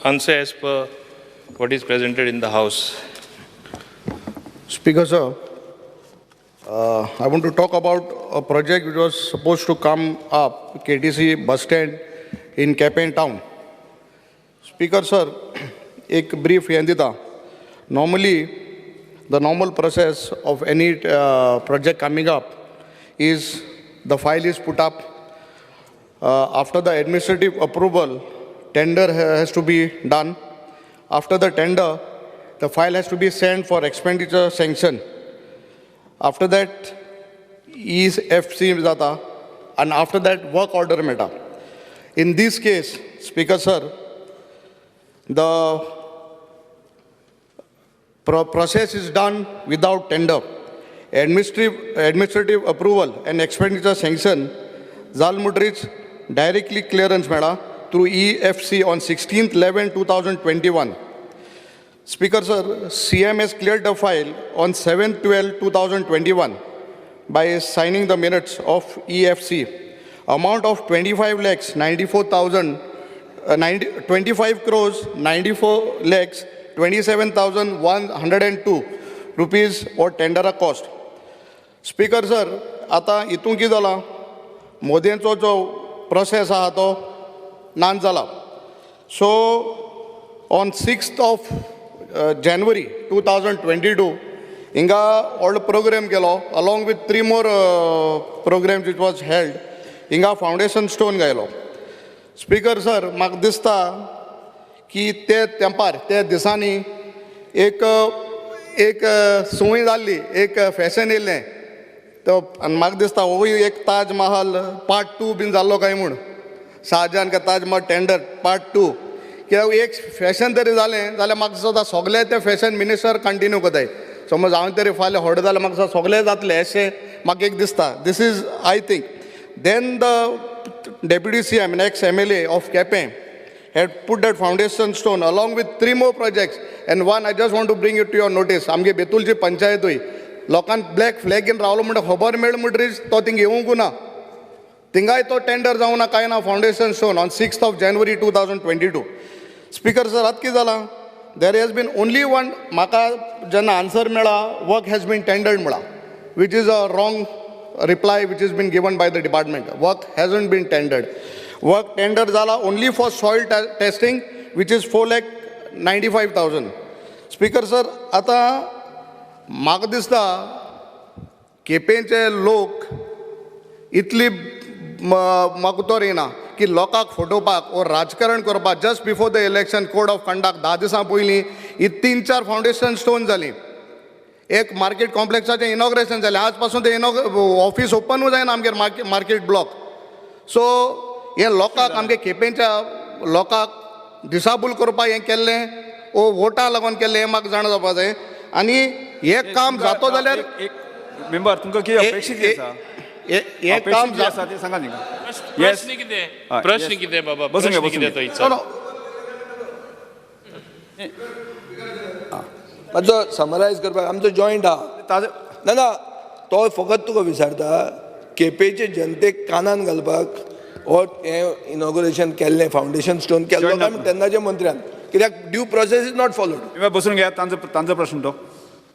answer as per what is presented in the house. Speaker, sir, I want to talk about a project which was supposed to come up, KTC bus stand in Quepem town. Speaker, sir, एक brief हें दिता. Normally, the normal process of any project coming up is the file is put up. After the administrative approval, tender has to be done. After the tender, the file has to be sent for expenditure sanction. After that, EFC जाता and after that work order मेळटा. In this case, Speaker sir, the process is done without tender. Administrative approval and expenditure sanction जाल म्हणटरीच directly clearance मेळा through EFC on 16/11/2021. Speaker sir, CM has cleared the file on 7/12/2021 by signing the minutes of EFC. Amount of 25 lakhs 94,000, 25 crores 94 lakhs 27,102 rupees or tender cost. Speaker sir, आता हितून कितें जाला, मोदींचो जो process आहा तो नान जाला. So on 6th of January 2022 हिंगा व्हडलो प्रोग्राम केलो along with 3 more programs which was held. हिंगा फावंडेशन स्टोन घायलो. स्पीकर सर, म्हाका दिसता की ते तेंपार ते दिसांनी एक एक संवय जाल्ली, एक फॅशन येयल्लें तो, आनी म्हाका दिसता होवूय एक ताज महाल पार्ट 2 बीन जाल्लो काय म्हूण, शाहजहान का ताजमहल टेंडर पार्ट 2, कित्याक एक फॅशन तरी जालें जाल्यार म्हाका दिसता सगळे ते फॅशन मिनिस्टर कंटिन्यू करताय. समज हांवें तरी फाल्यां व्हड जाल्यार म्हाका दिसता सगळे जातले अशें म्हाका एक दिसता. This is I think. Then the deputy CM and ex MLA of Quepem had put that foundation stone along with 3 more projects, and one I just want to bring it to your notice. आमगे बेतुलची पंचायतूय लोकांक black flag घेवन रावलो म्हणटा खबर मेळ म्हणटरीच तो thing येवंक ना, थिंगाय तो टेंडर जावं ना कांय ना. Foundation stone on 6th of January 2022. Speaker sir, आतां कितें जालां, there has been only one, म्हाका जेन्ना आन्सर मेळ्ळा वर्क हॅज बीन टेंडर्ड म्हळां, which is a wrong reply which is been given by the department. Work hasn't been tendered. Work tender जाला only for soil testing which is 4,95,000. Speaker sir, आतां म्हाका दिसता केपेंचे लोक इतली म्हाका उतर येना की लोकांक फटोवपाक वो राजकारण करपाक just before the election code of conduct 10 दिसां पयलीं ही 3-4 फावंडेशन स्टोन जालीं. एक मार्केट कॉम्प्लेक्साचें इनॉग्रेशन जालें, आज पासून तें ऑफीस ओपनूय जायना आमगेर मार्केट ब्लॉक. सो हें लोकांक आमगे केपेंच्या लोकांक दिसाबूल करपाक हें केल्लें वो वोटां लागून केल्लें हें म्हाका जाणा जावपा जाय. आनी हें काम जातो जाल्यार मेंबर तुमकां कितें अपेक्षीत आसा, हें काम आसा तें सांगा न्ही. प्रश्न कितें, प्रश्न कितें बाबा, प्रश्न कितें तो इत्सा मातसो समरायज करपाक आमचो जॉयंट आहा ना ना तो फकत तुका विचारता केपेचे जनतेक कानान घालपाक हो हें इनॉग्रेशन केल्लें फावंडेशन स्टोन केल्लो काय तेन्नाच्या मंत्र्यान, कित्याक due process is not followed. बसून घेया, तांचो प्रश्न तो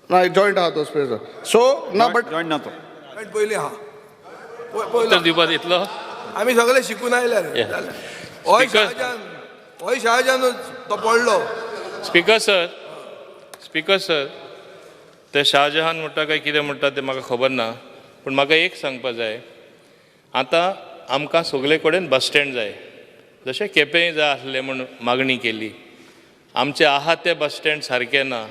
ना जॉयंट आहा तो स्पेस सो ना बट जॉयंट ना तो पयलीं आहा उत्तर दिवपाक येतलो. आमी सगळे शिकून आयल्या रे. हय शाहजहान, हय शाहजहानूच तो पडलो. स्पीकर सर, स्पीकर सर, ते शाहजहान म्हणटा काय कितें म्हणटा तें म्हाका खबर ना, पूण म्हाका एक सांगपा जाय. आतां आमकां सगळे कडेन बस स्टँड जाय, जशें केपेंय जाय आसलें म्हूण मागणी केली. आमचे आहा ते बस स्टँड सारकें ना.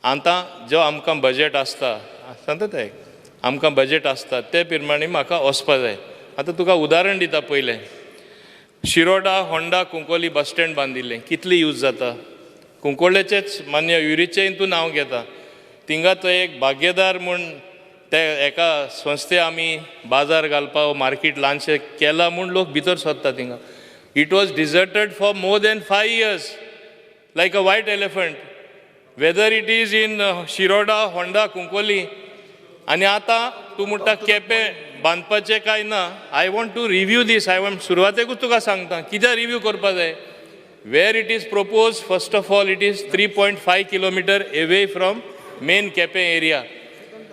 आतां जो आमकां बजट आसता, सांगता ते आमकां बजट आसता ते प्रमाणे म्हाका वचपा जाय. आतां तुका उदाहरण दिता, पयलें Shiroda Honda Cuncolim bus stand बांदिल्लें, कितली यूज जाता. कुंकोळ्ळेचेच मान्य युरीचें तूं नांव घेता, थिंगा तो एक भाग्यदार म्हूण ते एका संस्थे आमी बाजार घालपाक मार्केट ल्हानशें केलां म्हूण लोक भितर सोदता थिंगा. It was deserted for more than 5 years like a white elephant, whether it is in Shiroda Honda Cuncolim. आनी आतां तूं म्हणटा केपें बांदपाचें काय ना. I want to review this. I want सुरवातेकूच तुका सांगता कित्याक रिव्यू करपा जाय. Where it is propose, first of all it is 3.5 kilometre away from main Quepem area.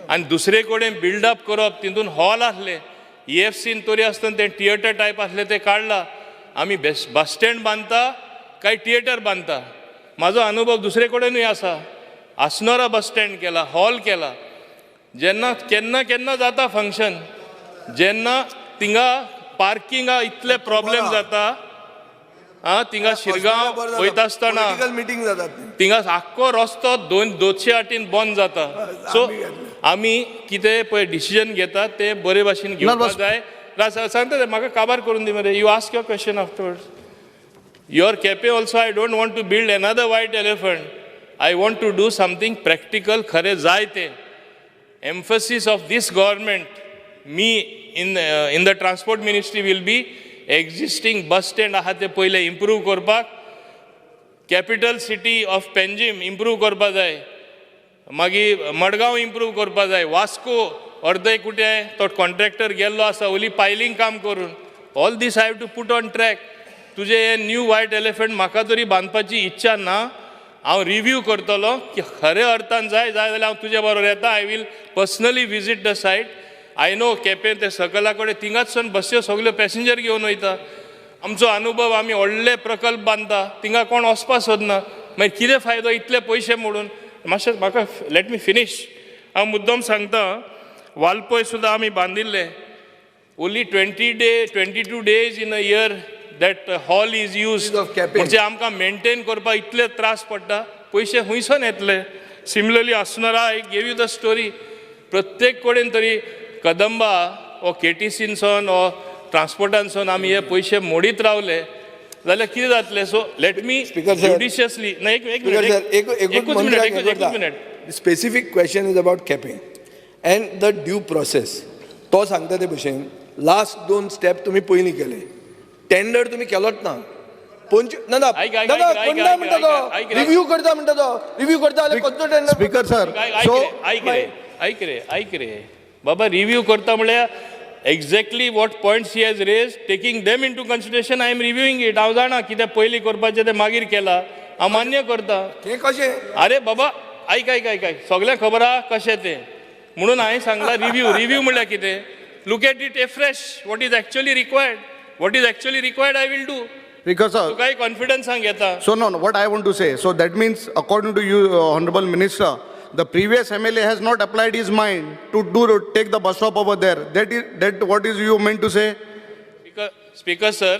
आनी दुसरे कडेन बिल्डअप करप, तितून हॉल आसले ईएफसीन तरी आसतना तें थिएटर टायप आसलें तें काडलां. आमी बस स्टँड बांदता काय थिएटर बांदता? म्हाजो अनुभव दुसरे कडेनूय आसा. आसनोरा बस स्टँड केला, हॉल केला. जेन्ना केन्ना केन्ना जाता फंक्शन, जेन्ना थिंगा पार्किंगा इतले प्रॉब्लेम जाता. आं, थिंगा शिरगांव वयता आसतना पॉलिटिकल मिटींग जातात ते. थिंगा आख्खो रस्तो 208 बंद जाता. सो आमी कितें पळय डिसिजन घेता तें बरे भाशेन घेवपाक जाय. सांगता ते म्हाका काबार करून दी मरे. You ask your question afterwards. Your Quepem also, I don't want to build another white elephant. I want to do something practical, खरें जाय तें. Emphasis of this government, me in the transport ministry, will be existing bus stand आहा ते पयले improve करपाक, capital city of Panjim improve करपा जाय, मागीर मडगांव इम्प्रूव करपा जाय, वास्को अर्दे कुटे तो कॉन्ट्रॅक्टर गेल्लो आसा ओली पायलींग काम करून. All this I have to put on track. तुजें हें न्यू वायट एलिफंट म्हाका तरी बांदपाची इच्छा ना. हांव रिव्यू करतलो की खऱ्या अर्थान जाय जाय जाल्यार हांव तुजे बरोबर येता. I will personally visit the site. I know Quepem ते सकला कडेन थिंगाचसून बस्यो सगल्यो पॅसेंजर घेवन वयता. आमचो अनुभव, आमी व्हडले प्रकल्प बांदता, थिंगा कोण वचपा सोदना, मागीर कितें फायदो इतले पयशे मोडून? मातशें म्हाका let me finish. हांव मुद्दम सांगता, वालपय सुद्दां आमी बांदिल्ले. Only 20 day, 22 days in a year that hall is use. Of Quepem. म्हणजे आमकां मेंटेन करपाक इतले त्रास पडटा, पयशे खुंयसून येतले? Similarly Assonora, I gave you the story. प्रत्येक कडेन तरी कदंबा ओ केटीसीनसून ओ ट्रान्सपोर्टानसून आमी हे पयशे मोडीत रावले जाल्यार कितें जातलें? So let me Speaker sir. ज्युडिशियसली ना, एक एक Speaker minute, sir, एक एकूच एकूच मिनिट, मंत्र्याक एकूच हें एकूच minute. Specific question is about Quepem and the due process. तो सांगता ते भशेन लास्ट दोन स्टेप तुमी पयलीं केले, टेंडर तुमी केलोच ना. पंच ना ना. ऐक, ऐक, ना ना ऐक, ऐक, कोण ना ऐक, म्हणटा तो. ऐक, ऐक. रिव्यू करता म्हणटा तो. रिव्यू करता जाल्यार कसलो टेंडर? स्पीकर सर, ऐक सो रे, ऐक रे, ऐक रे, ऐक रे बाबा. रिव्यू करता म्हळ्यार exactly what points he has raise, taking them into consideration, I am reviewing it. हांव जाणा कितें पयलीं करपाचें तें मागीर केलां, हांव मान्य करता. हें कशें? अरे बाबा, ऐक ऐक ऐक ऐक, सगळें खबर आहा कशें तें. म्हणून हांवें सांगलां रिव्यू. रिव्यू म्हणल्यार कितें? Look at it afresh. What is actually required, what is actually required, I will do. Speaker sir, तुकाय कॉन्फिडन्सान घेता. So no, no, what I want to say, so that means according to you, Honorable Minister, the previous MLA has not applied his mind to take the bus stop over there. That is, that what is you meant to say? Speaker sir,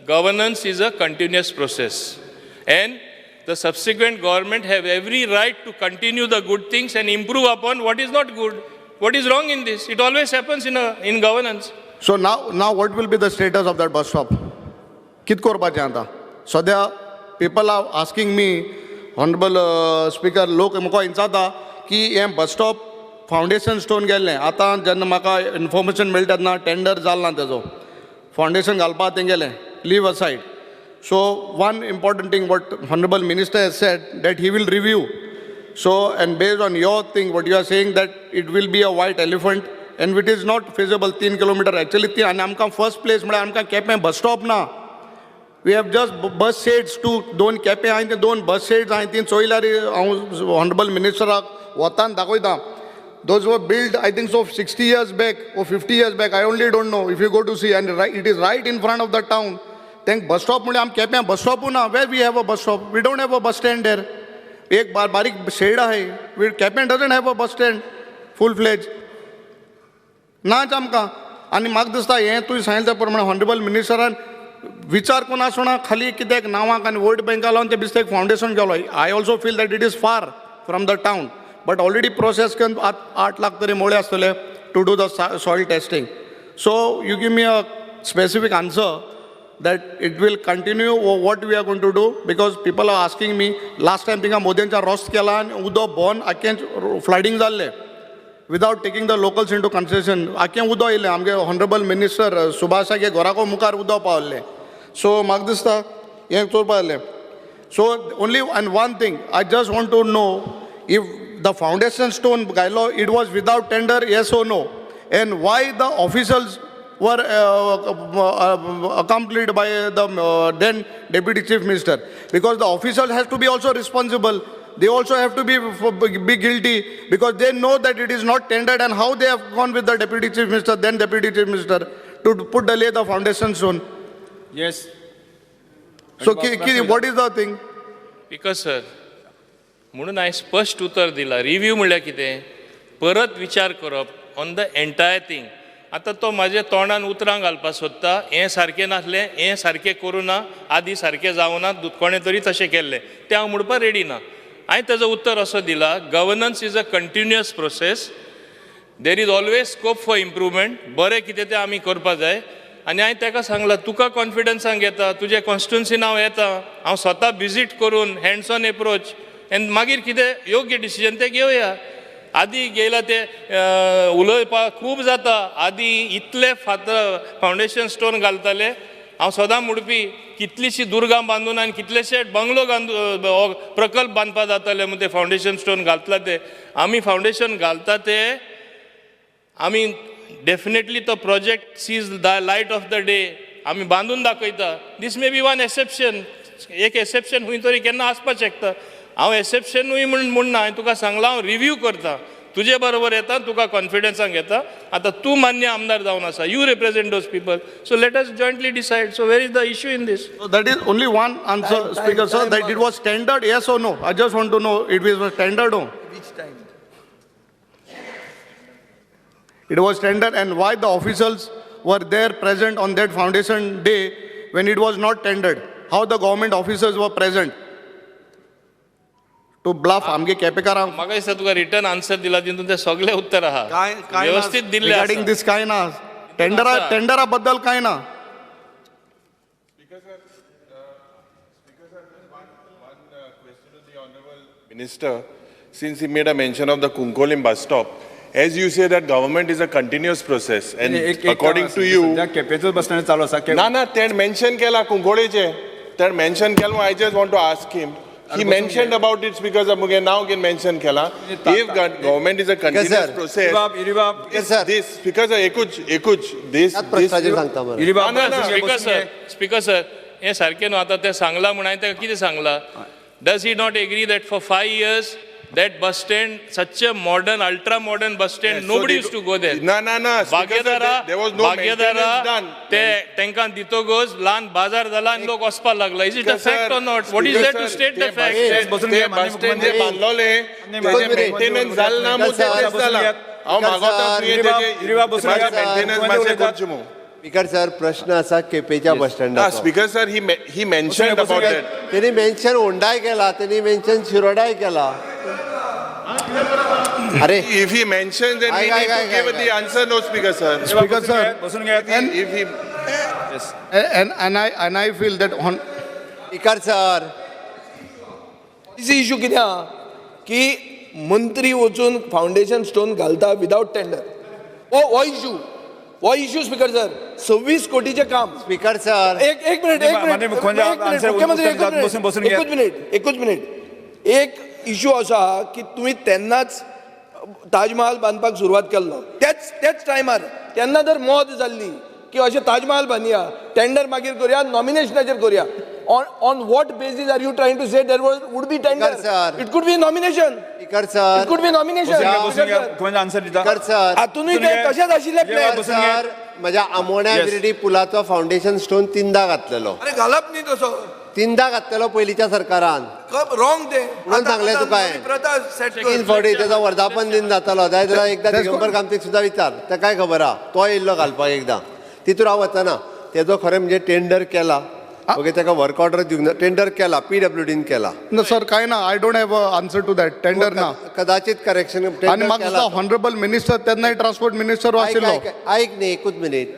governance is a continuous process and the subsequent government have every right to continue the good things and improve upon what is not good. What is wrong in this? It always happens in governance. So now what will be the status of that bus stop? कित करपाचें आतां? सद्या people are asking me, honourable speaker, लोक म्हाका विचारता की हें bus stop foundation stone गेल्लें, आतां जेन्ना म्हाका इन्फॉर्मेशन मेळटा तेन्ना टेंडर जाल ना तेजो, फावंडेशन घालपा तें गेलें. Leave aside. So one important thing what honourable minister has said, that he will review. So, and based on your thing, what you are saying, that it will be a white elephant and it is not feasible, 3 kilometer actually ती. आनी आमकां first place म्हळ्यार आमकां Quepem bus stop ना. We have just bus sheds two. दोन केपें आहाय ते दोन बस शेड्स आहाय. ती चोयल्यार हांव ऑनरेबल मिनिस्टराक वतान दाखयता. Those were built, I think so, 60 years back or 50 years back, I only don't know. If you go to see, and right, it is right in front of the town. तेंक bus stop म्हणजे आम केप्यां बस स्टॉपू ना. Where we have a bus stop? We don't have a bus stand there. एक बारीक shade आहे. We Quepem doesn't have a bus stand full fledge. नाच आमकां. आनी म्हाका दिसता हें तुवें सांगलें त्या प्रमाणे हॉनरेबल मिनिस्टरान विचार करून आसना, खाली कित्याक नांवाक आनी वोट बँका लावन ते बेश्टें एक फावंडेशन केलो. I also feel that it is far from the town, but already process करून 8 लाख तरी मोळे आसतले to do the soil testing. So you give me a specific answer that it will continue or what we are going to do, because people are asking me. Last time थिंगा मोदींचा रोस्त केला आनी उदक भोवन आख्खें flooding जाल्लें without taking the locals into consideration. आख्खें उदक येयलें, आमगे हॉनरेबल मिनिस्टर सुभाषागे घराको मुखार उदक पावल्लें. सो म्हाका दिसता हें चोरपा जालें. So only and one thing I just want to know, if the foundation stone घायलो, it was without tender, yes or no? And why the officials were accompanied by the then deputy chief minister, because the officers has to be also responsible. They also have to be guilty because they know that it is not tendered, and how they have gone with the deputy chief minister, then deputy chief minister, to put the lay the foundation stone. Yes. So what is the thing? Speaker sir, म्हणून हांवें स्पश्ट उतर दिलां. Review म्हणल्यार कितें? परत विचार करप ऑन the entire thing. आतां तो म्हाज्या तोंडान उतरां घालपाक सोदता, हें सारकें नासलें, हें सारकें करूं ना, आदी सारकें जावना, कोणें तरी तशें केल्लें, तें हांव म्हणपाक रेडी ना. हांवें ताजो उत्तर असो दिला, governance is a continuous process, there is always scope for improvement. बरें कितें तें आमी करपा जाय. आनी हांवें ताका सांगलां, तुका कॉन्फिडन्सान घेता, तुजें कॉन्स्टिट्युन्सीन हांव येता, हांव स्वता विजीट करून हँड्स ऑन एप्रोच आनी मागीर कितें योग्य डिसिजन तें घेवया. आदी गेला ते उलोवपाक खूब जाता. आदी इतले फातर फावंडेशन स्टोन घालताले. हांव सदां म्हणपी, कितलींशीं दुर्गां बांदून आनी कितलेशे बंगलो बांदून प्रकल्प बांदपा जाताले म्हूण ते फावंडेशन स्टोन घातला. ते आमी फावंडेशन घालता ते आमी डेफिनेटली तो project sees the light of the day आमी बांदून दाखयता. This may be one exception. एक एक्सेप्शन खंय तरी केन्ना आसपाक शकता. हांव एक्सेप्शनूय म्हूण म्हणना. हांवें तुका सांगलां, हांव रिव्यू करता, तुजे बरोबर येता, तुका कॉन्फिडन्सान घेता. आतां तूं मान्य आमदार जावन आसा, you represent those people, so let us jointly decide. So where is the issue in this? So that is only one answer, Time, Speaker time, sir, time, that it was tendered, yes or no? I just want to know, it was tendered or no? Which time? It was tendered, and why the officials were there present on that foundation day when it was not tendered? How the government officers were present? To bluff आमगे केपेकारांक. म्हाका दिसता तुका return answer दिला तितून तें सगळें उत्तर आहा, काय काय व्यवस्थीत दिल्लें रिगार्डिंग आसा. दीस काय ना, टेंडरा आसा. टेंडरा बद्दल काय ना. Minister, since he made a mention of the Cuncolim bus stop, as you say that government is a continuous process, and एक- एक according to you, सध्या केपेचोच बस स्टँड चालू आसा. ना ना, तेण मेन्शन केला कुंकोळेचे, तेण मेन्शन केला. I just want to ask him, he mentioned about it because मुगे नांव घेवन मेन्शन केला. If government is a continuous sir. Process, इरीबाब, इरीबाब, sir. This because एकूच एकूच this त्याच प्रश्नाचेर सांगता मरे. इरीबाब, ना, ना, बसून घे, स्पीकर बसून सर, घे. स्पीकर सर, हें सारकें न्हू. आतां तें सांगलां म्हूण हांवें ताका कितें सांगलां? Does he not agree that for 5 years that bus stand, such a modern, ultra modern bus stand, nobody used to go there? ना ना ना, Bagedara, there was no Bagedara maintenance done. ते तांकां दितोगोज ल्हान बाजार जाला आनी लोक वचपाक लागला. Is it a fact or not? What is there to state the fact? बसून ते घे, बस माननीय स्टँड जे मुख्यमंत्री. बांदलोले माननीय तेजें मुख्यमंत्री. मेंटेनन्स जालें ना म्हूण सर, तें बसून जालां. घेयात. हांव मागोता सर, तुवें तेजें इरीबाब, बसून घेयात. मेंटेनन्स मुख्यमंत्री मातशें उलयतात. करचें म्हूण. स्पीकर सर, प्रश्न आसा केपेच्या बस ना स्टँडाचो. Speaker sir, he mentioned बसून अबाउट घे. That. तेणी मेन्शन होंडाय केला, तेणी मेन्शन शिरोडाय केला. अरे If he mentions, then we I, need I, to I, give I, the answer, no, Speaker sir. Speaker बसून sir, घेयात, बसून घेयात. If he, and I feel that on speaker sir, easy issue कितें आहा की मंत्री वचून फावंडेशन स्टोन घालता विदावट टेंडर. हो हो इशू, हो इशू स्पीकर सर. 26 कोटीचें काम. स्पीकर सर, एक एक मिनिट, एक माननीय मिनिट, मुख्यमंत्री, एक मिनिट, आन्सर मुख्यमंत्री, उत्तर दितात, बसून- बसून एकूच घेयात. मिनिट, एकूच मिनिट. एक इशू असो आहा की तुमी तेन्नाच ताजमहाल बांदपाक सुरवात केल्लो, त्याच त्याच टायमार तेन्ना जर मौत जाल्ली की अशें ताजमहाल बांदया, टेंडर मागीर करुया, नॉमिनेशनाचेर करुया. On what basis are you trying to say there would be tender? Sir. It could be nomination. Speaker sir, it could be nomination. बसून घे, बसून घे. मुख्यमंत्री आन्सर दिता. स्पीकर सर, हातूनय बसून ते घे. तशेंच आशिल्ले प्लॅन. बसून घे. सर, म्हज्या आमोण्या Yes. विर्डी पुलाचो फावंडेशन स्टोन तीनदा घातलेलो. अरे घालप न्ही तसो. तीनदा घातलेलो पयलींच्या सरकारान. रॉंग ते. म्हणून सांगलें आतां तुका नवी हांवें. प्रथा सेट तीन फावटी तेजो वर्धापन दिन जातालो, जाय जाल्यार एकदां दिगंबर कामतीक सुद्दां विचार, ताकाय खबर आहा. तो येयल्लो घालपाक एकदां, तितूर हांव वचना. तेजो खरें म्हणजे टेंडर केला, ओके, ताका वर्क ऑर्डर दिवंक ना. टेंडर केला, पीडब्ल्यूडीन केला. No sir, काय ना, I don't have answer to that. Tender ना. कदाचित करेक्शन आनी टेंडर म्हाका केला. दिसता हॉनरेबल मिनिस्टर तेन्नाय ट्रान्सपोर्ट मिनिस्टर ऐक आशिल्लो. ऐक ऐक न्ही, एकूच मिनीट.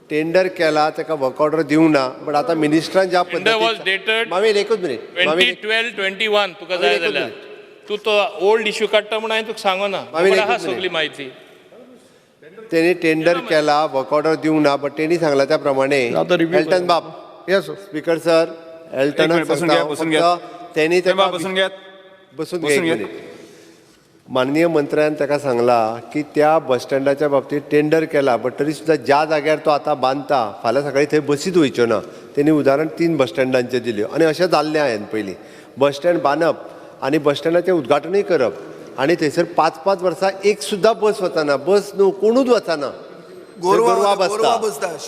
टेंडर केला, ताका वर्क ऑर्डर दिवंक ना, बट आतां मिनिस्टरान ज्या Tender was dated मामीन एकूच मिनीट, मामीन 2012-21 तुका जाय एकूच जाल्यार मिनिट. तूं तो ओल्ड इशू काडटा म्हूण हांवें तुका सांगना. मामीन आहा एकूच मिनिट. सगळी म्हायती. तेणी टेंडर केला, वर्क ऑर्डर दिवंक ना, बट तेणी सांगला त्या प्रमाणे. आतां review Elton बाब, येस सर. स्पीकर सर, एक एल्टनाक मिनिट, बसून सांगता घ्या, हांव, बसून घ्या. फक्त तेणी बाब, ताका बसून घेयात. बसून घे बसून एक घे. मिनीट. माननीय मंत्र्यान ताका सांगला की त्या बस स्टँडाच्या बाबतीत टेंडर केला, बट तरी सुद्दां ज्या जाग्यार तो आतां बांदता फाल्यां सकाळी थंय बसीच वयच्यो ना. तेणी उदाहरण 3 बस स्टँडांचें दिल्यो आनी अशें जाल्लें हांवें पयलीं बस स्टँड बांदप आनी बस स्टँडाचें उद्घाटनूय करप आनी थंयसर 5-5 वर्सां एक सुद्दां बस वचना, बस न्हू कोणूच वचना, गोरवां बसता,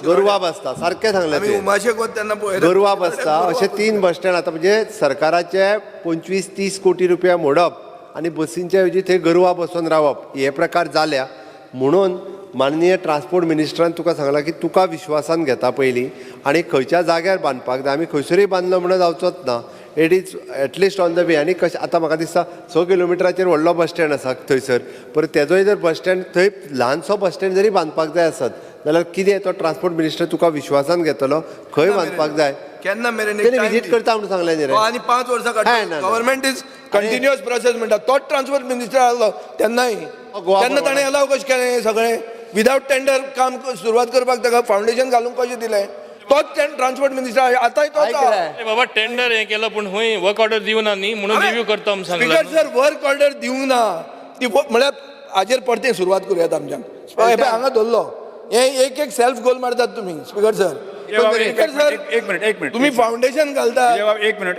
गोरवां बसता, सारकें सांगलें आमी तुवें. उमाशेक वता तेन्ना पळयता गोरवां बसता. अशे 3 बस स्टँड आतां म्हणजे सरकाराचे 25-30 कोटी रुपया मोडप आनी बसींच्या ऐवजी थंय गोरवां बसून रावप हे प्रकार जाल्या. म्हणून माननीय ट्रान्सपोर्ट मिनिस्टरान तुका सांगलां की तुका विश्वासान घेता पयलीं आनी खंयच्या जाग्यार बांदपाक जाय. आमी खंयसरूय बांदलो म्हणून जावचोच ना. It is at least on the way. आनी कशें आतां म्हाका दिसता 6 किलोमिटराचेर व्हडलो बस स्टँड आसा थंयसर, परत तेजोय जर बस स्टँड थंय ल्हानसो बस स्टँड जरी बांदपाक जाय आसत जाल्यार कितें तो ट्रान्सपोर्ट मिनिस्टर तुका विश्वासान घेतलो खंय बांदपाक जाय. केन्ना मेरेन तेणी विजीट करता म्हणून सांगलें न्ही रे. आनी 5 वर्सां काडटा. गव्हर्मेंट is continuous process म्हणटा. तोच ट्रान्सपोर्ट मिनिस्टर आसलो तेन्नाय, तेन्ना ताणें अलाव कशें केलें हें सगळें विदावट टेंडर काम सुरवात करपाक ताका फावंडेशन घालूंक कशें दिलें? तोच ट्रान्सपोर्ट मिनिस्टर आतांय तोच आहा. बाबा टेंडर हें केलो पूण खंय वर्क ऑर्डर दिवना न्ही म्हणून रिव्यू करता म्हूण सांगलां. स्पीकर सर, वर्क ऑर्डर दिवंक ना ती म्हळ्यार हाजेर परतें सुरवात करुयात आमच्यान. हांगा धरलो हे एक एक सेल्फ गोल मारतात तुमी स्पीकर सर. स्पीकर सर, एक मिनिट, एक मिनिट, तुम्ही फाउंडेशन घालता. एक मिनिट,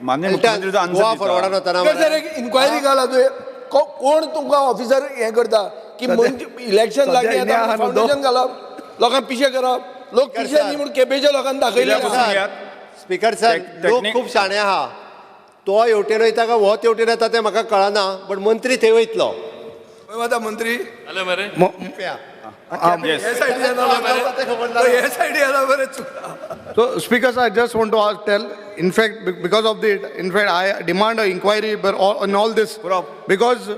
माननीय मुख्यमंत्री आन्सर. स्पीकर सर, एक इन्क्वायरी घाला तुवें कोण तुमकां ऑफिसर हें करता की इलेक्शन लागीं आतां फाउंडेशन घालप, लोकांक पिशे करप, लोक पिशे न्ही म्हूण केपेच्या लोकांक दाखयले. स्पीकर सर, लोक खूब शाणे आहा. तो हेवटेन वयता काय हो तेवटेन येता तें म्हाका कळना, बट मंत्री थंय वयतलो. वता मंत्री मरे. So, Speaker sir, I just want to ask, tell, in fact, because of the, in fact, I demand an inquiry on all this, because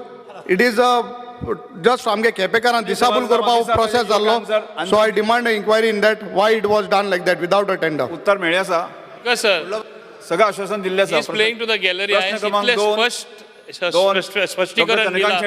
it is a just आमगे केपेकारान दिसाबूल करपा प्रोसेस जाल्लो. So I demand an inquiry in that, why it was done like that without a tender. उत्तर मेळ्ळें आसा. Speaker sir, सगळं आश्वासन दिल्लें आसा. Is playing to the gallery. हांवें इतलें स्पश्ट स्पश्टीकरण दिलां.